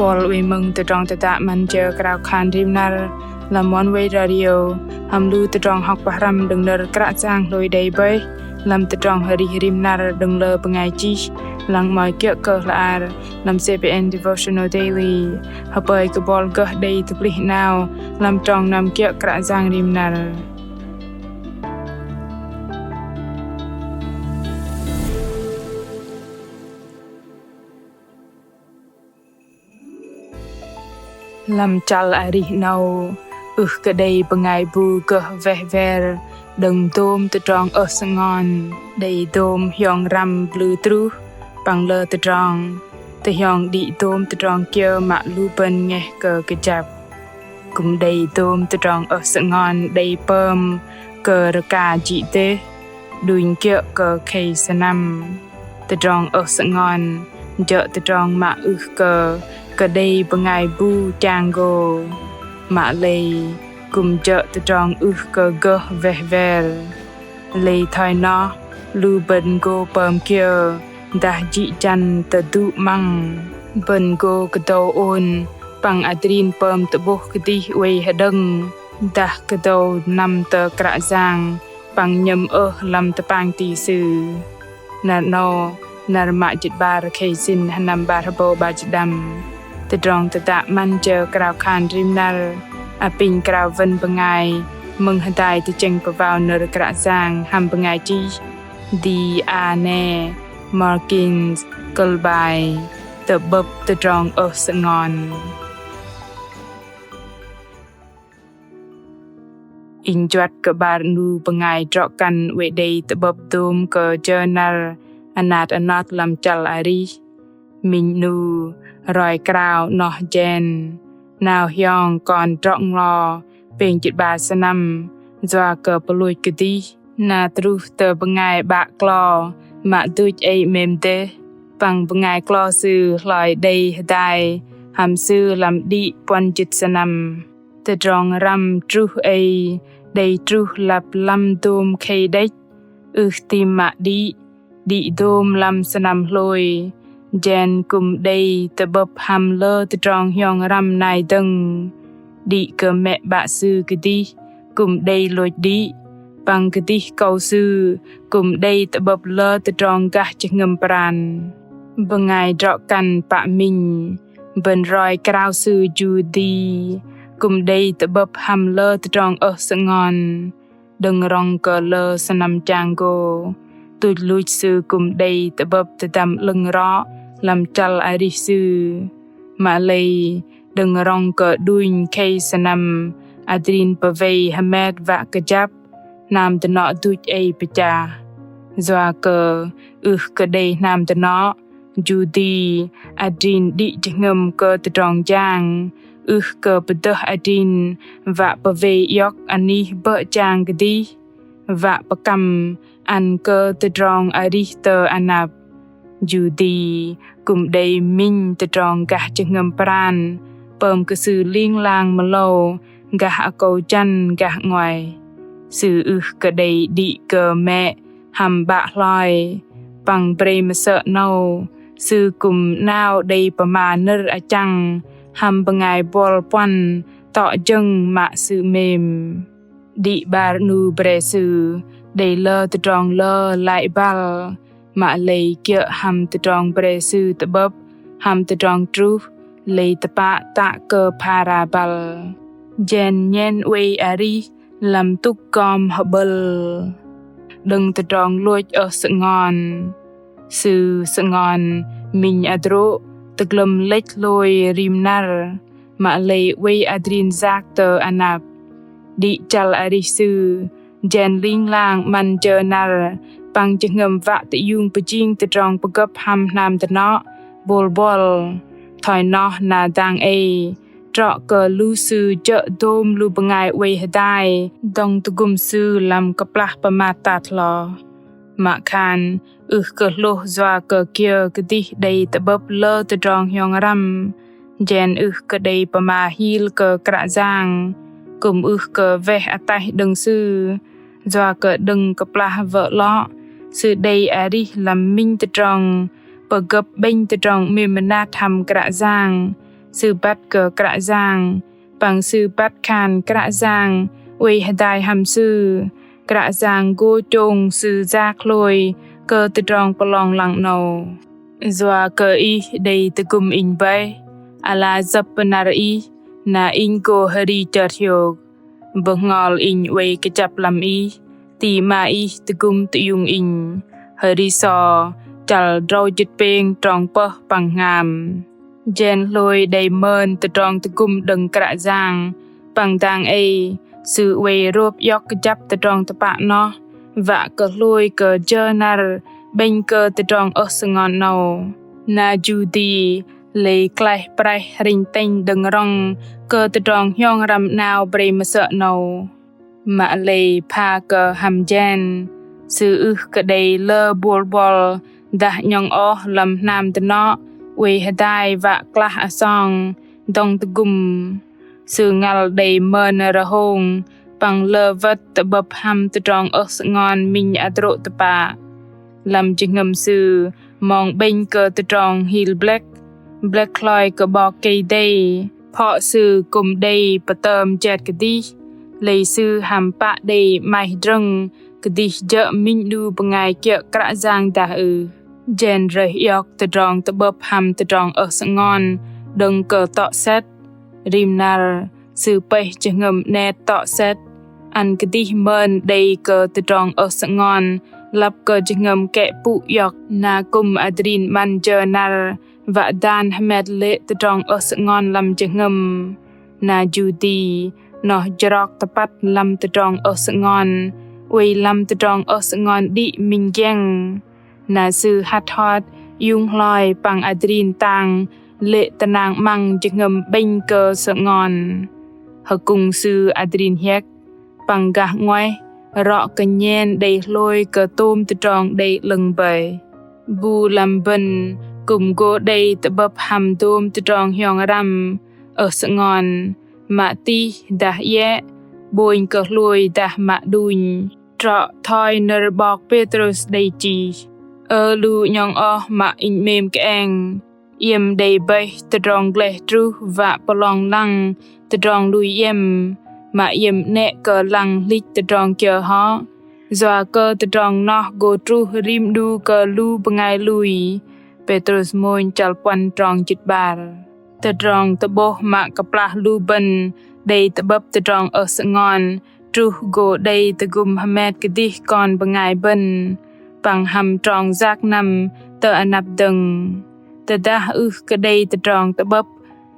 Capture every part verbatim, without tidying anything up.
Bol wei mơ̆ng tơdrong tơdă 'Măn jơ krao khan rim năr lăm Oneway Radio hăm lu tơdrong hŏk pơhrăm đơ̆ng nơ̆r Kră Yang hlôi đei bơih lăm tơdrong arih rim năr đơ̆ng lơ bơngai chih, lăng 'mơ̆i kiơ̆ kơ hla bơar lăm CBN Devotional Daily. Hơpơi kơ bol gơh đei tơplih 'nao lăm trong năm kiơ̆ Kră Yang rim năr. Lăm chăl arih 'nâu, ưh kơ đei bơngai bu gơh weh wer đơ̆ng dôm tơdrong ơh sơngon, đei dôm hiong răm blŭ truh păng lơ tơdrong, tơhiong đĭ dôm tơdrong kiơ mă lu bơ̆n ngeh kơ kơjăp. Kư̆m đei dôm tơdrong ơh sơngon đei pơm kơ rơka jĭ dêh, đunh kiơ̆ kơ khei sơnăm. Tơdrong ơh sơngon jơ̆ tơdrong mă ưh kơ kơ đei bơngai bu chang gô. Mă lei kư̆m jơ̆ tơdrong ưh kơ gơh weh wer. Lei thoi noh, lu bơ̆n gô pơm kiơ dah jĭ jăn tơdŭ 'măng. Bơ̆n gô kơdâu ôn păng adrin pơm tơ'bôh kơdih oei hơđơ̆ng, dah kơdâu năm tơ Kră Yang păng nhơ̆m ơh lăm tơpang ti Sư. Năr 'nâu, năr mă jĭt 'bar khei sĭn hơnăm 'bar hơbâu 'bar jĭt đăm. Tơdrong tơdă 'Măn jơ krao khan rim năr apinh krao wơ̆n bơngai mơ̆ng hơdai tơchĕng pơwao nơ̆r Kră Yang hăm bơngai chih Diane Markins, kơ̆l bai Tơ'bơ̆p tơdrong ơh sơngon. Inh juăt kơ 'bar 'nu bơngai drŏ kăn oei đei tơ'bơ̆p dôm kơ jơ năr anat anot lăm chăl arih. Minh 'nu roi krao noh Jen, 'nao hiong kon drŏ nglo pêng jĭt 'bar sơnăm, yua kơ pơlôch kơdih. Na truh tơ bơngai 'bă klo mă duch ei 'mêm dêh, păng bơngai klo sư hloi đei hơdai hăm sư lăm đĭ puăn jĭt sơnăm. Tơdrong răm truh ei đei truh lăp lăm dôm khei đĕch, ưh tam mă đĭ, đĭ dôm lăm sơnăm hlôi. Jen kư̆m đei tơ'bơ̆p hăm lơ tơdrong hiong răm nai dơ̆ng. Đĭ kơ mĕ 'bă sư kơdih kư̆m đei lôch đĭ, păng kơdih akâu sư kư̆m đei tơ'bơ̆p lơ tơdrong gah jơhngơ̆m pran. Bơngai drŏ kăn pă minh, bơ̆n roi krao sư Judy, kư̆m đei tơ'bơ̆p hăm lơ tơdrong ơh sơngon. Đơ̆ng rŏng kơ lơ sơnăm chang gô, tuch luch sư kư̆m đei tơ'bơ̆p tơdăm 'lơ̆ng rŏ lăm chăl arih sư. Mă lei, đơ̆ng rŏng kơ đunh khei sơnăm adrin pơwei hơmet wă kơjăp, hnam dơnŏ duch ei pơchah. Yua kơ ưh kơ đei hnam dơnŏ, Judy adrin đĭ jơhngơ̆m kơ tơdrong jang, ưh kơ pơdơh adrin wă pơwei iŏk anih bơ̆ jang kơdih, wă pơkăm ăn kơ tơdrong arih tơ anăp. Judy kư̆m đei minh tơdrong gah jơhngơ̆m pran pơm kơ sư ling lang mơlâu gah akâu jăn gah 'nguaih. Sư ưh kơ đei đĭ kơ mĕ hăm 'bă hloi, păng brei mơsơ̆ 'nâu sư kư̆m 'nao đei pơma nơ̆r achăng hăm bơngai bol puăn tŏ jơ̆ng mă sư 'mêm. Đĭ 'bar 'nu bre sư đei lơ tơdrong lơ lai băl, mă lei kiơ̆ hăm tơdrong bre sư tơ'bơ̆p hăm tơdrong truh lei tơpă tă kơ phara băl. Jen nhen oei arih lăm tŭk gom hơ'bơ̆l. Đơ̆ng tơdrong lôch ơh sơngon, sư sơngon minh hơdrô̆ tơglơ̆m lĕch hlôi rim năr, mă lei oei adrin yak tơ anăp. Đĭ chăl arih sư, jen ling lang 'măn jơ năr păng jơhngơ̆m wă tơiung pơjing tơdrong pơgơ̆p hăm hnam dơnŏ bôl bôl. Thoi noh na dang ei, trŏ kơ lu sư jơ̆ dôm lu bơngai oei hơdai dŏng tơgŭm sư lăm kơplah pơmat tat hloh. Mă khan ưh kơ hlôh yua kơ kiơ kơdih đei tơ'bơ̆p lơ tơdrong hiong răm, jen ưh kơ đei pơma hil kơ Kră Yang, kư̆m ưh kơ weh ataih đơ̆ng Sư. Yua kơ đơ̆ng kơplah wơ̆ 'lŏ, sư đei arih lăm minh tơdrong pơgơ̆p 'bĕnh tơdrong 'mêm mơnat hăm Kră Yang, Sư băt kơ Kră Yang, păng sư băt khan Kră Yang oei hơdai hăm sư. Kră Yang gô chông sư yak hlôi kơ tơdrong pơlong lăng 'nâu. Yua kơ ih đei tơgŭm inh bơih, ala yơ̆p pơnăr ih, na inh gô hơri chơt hiôk. Bơhngol inh oei kơjăp lăm ih, ti 'ma ih tơgŭm tơiung inh. Hơri So, chăl drâu jĭt pêng trong pơh păng hngam. Jen hlôi đei mơn tơdrong tơgŭm đơ̆ng Kră Yang, păng dang ei, sư oei rôp iŏk kơjăp tơdrong tơpă noh, wă kơ hlôi kơ jơ năr 'bĕnh kơ tơdrong ơh sơngon 'nâu. Na Judi, lei klaih praih hrĕnh tĕnh đơ̆ng rŏng kơ tơdrong hiong răm 'nao brei mơsơ̆ 'nâu. Mă lei pha kơ hăm jen, sư ưh kơ đei lơ bôl bôl dah 'nhŏng oh lăm hnam dơnŏ oei hơdai wă klah asong dŏng tơgŭm. Sư ngăl đei mơn rơhông păng lơ wơ̆t tơ'bơ̆p hăm tơdrong ơh sơngon minh hơdrô̆ tơpă. Lăm jơhngơ̆m sư mong 'bĕnh kơ tơdrong hil blĕk, blĕk hloi kơ 'Bok Kei-Dei, phŏ sư kư̆m đei pơtơm jet kơdih, lei sư hăm pă đei 'maih drơ̆ng kơdih jơ̆ minh 'nu bơngai kiơ̆ Kră Yang dah ưh. Jen rơih iŏk tơdrong tơ'bơ̆p hăm tơdrong ơh sơngon đơ̆ng kơ tŏ sĕt. Rim năr, sư pơih jơhngơ̆m 'net tŏ sĕt, ăn kơdih mơn đei kơ tơdrong ơh sơngon lăp kơ jơhngơ̆m kĕ pŭ iŏk. Na kư̆m adrin 'măn jơ năr wă dan hơmet lê̆ tơdrong ơh sơngon lăm jơhngơ̆m. Na Judi, noh jrok tơpăt lăm tơdrong ơh sơngon, oei lăm tơdrong ơh sơngon đĭ minh giĕng. Na sư hăt hot iung hloi păng adrin tang lê̆ tơnang 'măng jơhngơ̆m 'bĕnh kơ sơngon. Hơkŭng sư adrin hiĕk, păng gah 'nguaih, rŏ kơnhen đei hlôi kơ tôm tơdrong đei 'lơ̆ng bơih. Bu lăm bơ̆n kư̆m gô đei tơ'bơ̆p hăm dôm tơdrong hiong răm, ơh sơngon, mă tih dah iĕ, 'bônh kơ hlôi dah mă đunh. Trŏ thoi nơ̆r 'bok Pêtrôs đei chih: Ơ lu 'nhŏng oh mă inh 'mêm kơeng, iĕm đei bơih tơdrong gleh truh wă pơlong lăng tơdrong lui iĕm, mă iĕm 'nĕ kơ lăng hlĭch tơdrong kiơ hŏ. Yua kơ tơdrong noh gô truh rim 'nu kơ lu bơngai lui. Pêtrôs mônh chăl puăn trong jĭt 'bar. Tơdrong tơ'bôh mă kơplah lu bơ̆n đei tơ'bơ̆p tơdrong ơh sơngon, truh gô đei tơgŭm hơmet kơdih kon bơngai bơ̆n, păng hăm trong yak năm tơ anăp dơ̆ng. Tơdah ưh kơ đei tơdrong tơ'bơ̆p,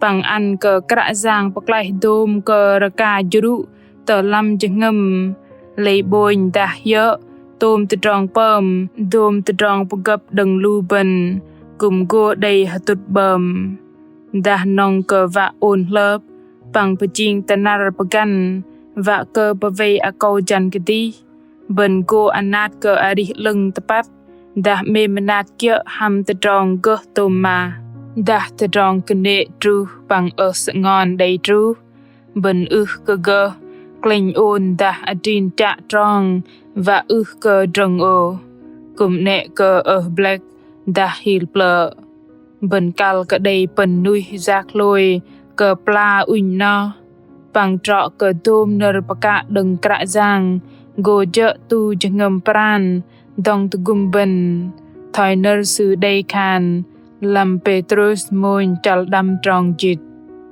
păng ăn kơ Kră Yang pơklaih dôm kơ rơka jrŭ tơ lăm jơhngơ̆m, lei 'bônh dah hiơ̆ tôm tơdrong pơm, dôm tơdrong pơgơ̆p đơ̆ng lu bơ̆n, kư̆m gô đei hơtŭt 'bơm. Dah nŏng kơ wă ôn hlơp, păng pơjing tơnăr pơgăn, wă kơ pơwei akâu jăn kơdih, bơ̆n gô anat kơ arih 'lơ̆ng tơpăt, dah 'mêm mơnat kiơ̆ hăm tơdrong gơh tôm mah. Dah tơdrong kơnê̆ truh păng ơh sơngon đei truh, bơ̆n ưh kơ gơh klĕnh ôn dah adrin chă trong, wă ưh kơ drơ̆ng ôh. Kư̆m 'nĕ kơ ơh blĕk dah hil plơ̆. Bơ̆n kăl kơ đei pơ̆n nuih yak hlôi kơ pla ŭnh noh, păng trŏ kơ dôm nơ̆r pơkă đơ̆ng Kră Yang gô jơ̆ tu jơhngơ̆m pran dŏng tơgŭm bơ̆n, thoi nơ̆r Sư đei khan lăm Pêtrôs mônh chăl đăm trong jĭt.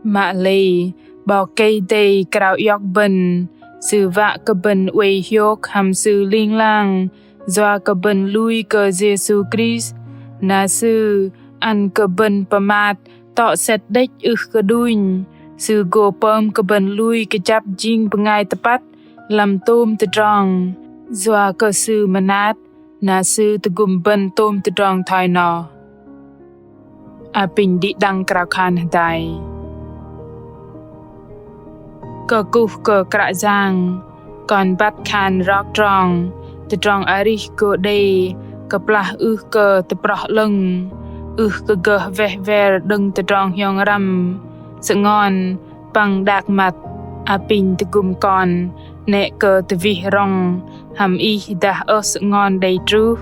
Mă lei, 'Bok Kei-Dei krao iŏk bơ̆n, Sư wă kơ bơ̆n oei hiôk hăm Sư ling lang, yua kơ bơ̆n lui kơ Yêsu Krist, na Sư ăn kơ bơ̆n pơmat tŏ sĕt đĕch ưh kơ đunh. Sư gô pơm kơ bơ̆n lui kơjăp jing bơngai tơpăt lăm tôm tơdrong, yua kơ Sư mơnat, na Sư tơgŭm bơ̆n tôm tơdrong thoi noh. Apinh đĭ đăng krao khan hơdai. Kơkuh kơ Kră Yang, kon băt khan rok trong, tơdrong arih gô đei, kơplah ưh kơ tơproh 'lơ̆ng, ưh kơ gơh weh wer đơ̆ng tơdrong hiong răm, sơngon, păng đak măt. Apinh tơgŭm kon, 'nĕ kơ tơwih rŏng, hăm ih dah ơh sơngon đei truh.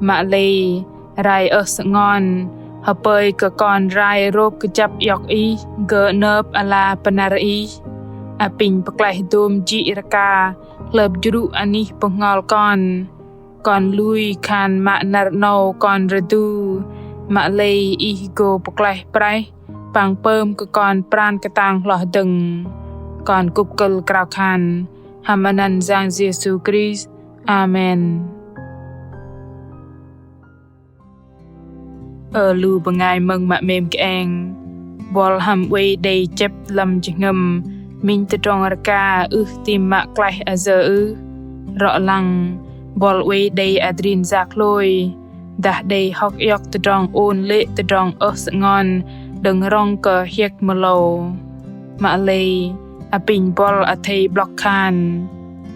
Mă lei, rai ơh sơngon, Hơpơi kơ kon rai rôp kơjăp iŏk Ih gơ̆ nơ̆p ala pơnăr Ih. Apinh pơklaih dôm jĭ rơka hlơp jrŭ anih bơhngol kon. Kon lui khan mă năr 'nâu kon rơdu, mă lei Ih gô pơklaih praih păng pơm kơ kon pran kơtang hloh dơ̆ng. Kon kŭp kơ̆l krao khan hăm anăn Yang Yêsu Krist. Amen. Ơ lu bơngai mơ̆ng mă 'mêm kơeng, buăl hăm oei đei chĕp lăm jơhngơ̆m minh tơdrong rơka ưh tam mă klaih ayơ ưh? Rŏ lăng, buăl oei đei adrin yak hlôi, dah đei hŏk iŏk tơdrong ôn lê̆ tơdrong ơh sơngon đơ̆ng rŏng kơ hiĕk mơlâu. Mă lei, apinh buăl athei 'blŏk khan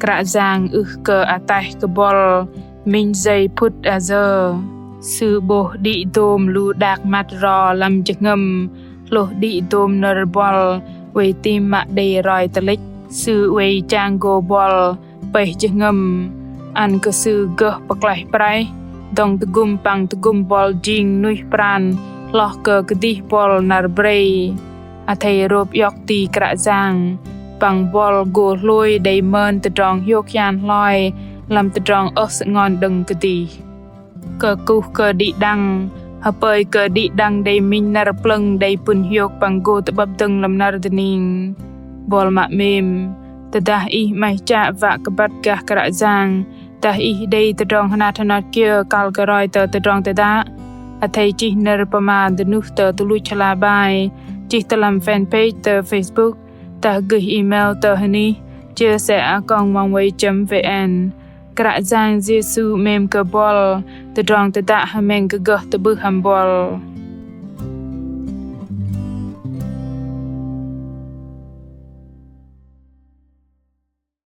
Kră Yang ưh kơ ataih kơ buăl minh jei phŭt ayơ. Sư 'bôh đĭ dôm lu đak măt ro lăm jơhngơ̆m, hlôh đĭ dôm nơ̆r buăl oei tam mă đei roi tơlĕch. Sư oei chang gô buăl pơih jơhngơ̆m, ăn kơ Sư gơh pơklaih praih dŏng tơgŭm păng tơgŭm buăl jing nuih pran hloh kơ kơdih buăl năr brei. Athei rôp iŏk ti Kră Yang păng buăl gô hlôi đei mơn tơdrong hiôk hian hloi lăm tơdrong ơh sơngon đơ̆ng kơdih. Kơkuh kơ đĭ đăng, hơpơi kơ đĭ đăng đei minh năr plơ̆ng đei pŭn hiôk păng gô tơ'bơ̆p dơ̆ng lăm năr dơning. Buăl mă 'mêm, tơdah ih 'maih chă wă kơ băt gah Kră Yang, dah ih đei tơdrong hơnat hơnat kiơ kăl kơ roi tơ tơdrong tơdă, athei chih nơ̆r pơma dơnuh tơ tơluch hla bơar, chih tơ lăm fanpage tơ Facebook, dah gơih email tơ hơnih chia sẻ a còng oneway chấm vn. Kră Yang Yêsu 'mêm kơ buăl, tơdrong tơdă hơmĕng kơ gơh tơ'bưh hăm buăl.